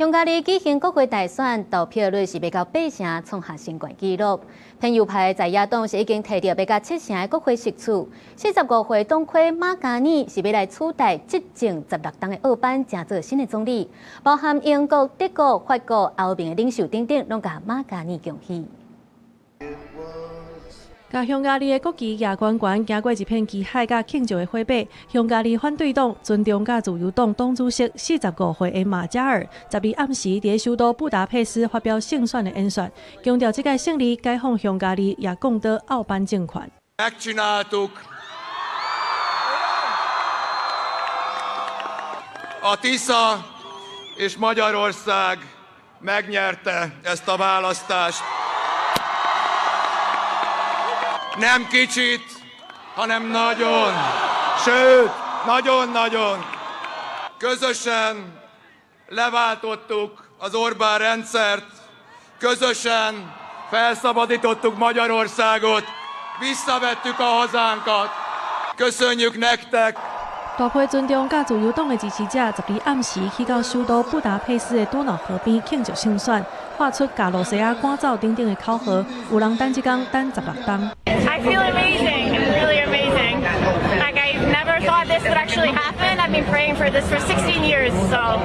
匈牙利舉行國會大選，投票率是欲到八成，創下新懸紀錄。偏右派在野黨是已經提著欲共七成的國會席次。45歲黨魁馬加爾是欲來取代執政16冬的奧班，成做新的總理。包含英國、德國、法國、歐盟的領袖等等，攏共馬加爾恭喜。共匈牙利的國旗舉懸懸，行過一片旗海佮慶祝的火把。匈牙利反對黨尊重佮自由黨黨主席45歲的馬加爾，12暗時佇首都布達佩斯發表勝選的演說，強調這屆勝利解放匈牙利，也共倒奧班政權。 Megcsináltuk. A Tisza és Magyarország megnyerte ezt a választást. Nem kicsit, hanem nagyon. Sőt, nagyon-nagyon. Közösen leváltottuk az Orbán rendszert, közösen felszabadítottuk Magyarországot, visszavettük a hazánkat. Köszönjük nektek! 大批尊重佮自由黨的支持者，12暗時去到首都布達佩斯的多瑙河邊慶祝勝選，喊出共露西亞趕走等等的口號。有人等這工等16冬。 I feel amazing, really amazing. Like, I never thought this would actually happen. I've been praying for this for 16 years, so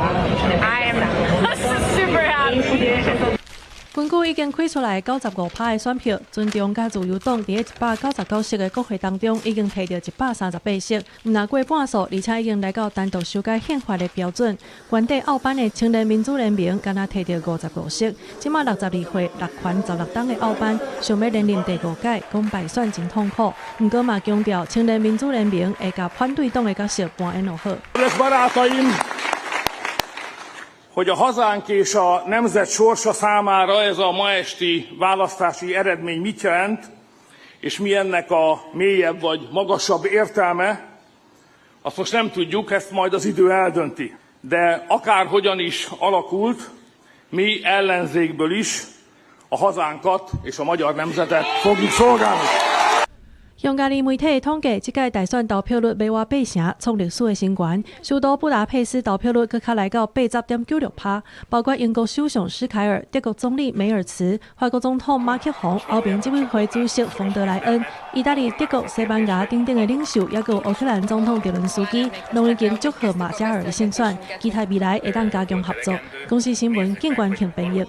I am super happy. 根據已經開出來95%的選票，尊重佮自由黨佇199席的國會當中，已經提著138席，毋若過半數，而且已經來到單獨修改憲法的標準。原底奧班的青年民主聯盟，敢若提著55席。這馬62歲六權16冬的奧班，想欲連任第五屆，講敗選真痛苦。毋過嘛強調，青年民主聯盟會共反對黨的角色扮演好。 Hogy a hazánk és a nemzet sorsa számára ez a ma esti választási eredmény mit jelent, és mi ennek a mélyebb vagy magasabb értelme, azt most nem tudjuk, ezt majd az idő eldönti. De akárhogyan is alakult, mi ellenzékből is a hazánkat és a magyar nemzetet fogjuk szolgálni. 匈牙利媒體統計，這屆大選投票率欲倚八成，創歷史的新懸。首都布達佩斯投票率閣較來到80.96%，包括英國首相施凱爾、德國總理梅爾茨、法國總統馬克宏、歐盟執委會主席馮德萊恩、意大利、德國、西班牙等等的領袖，抑閣有烏克蘭總統澤倫斯基，攏已經祝賀馬加爾的勝選，期待未來會當加強合作。公視新聞，景關慶編譯。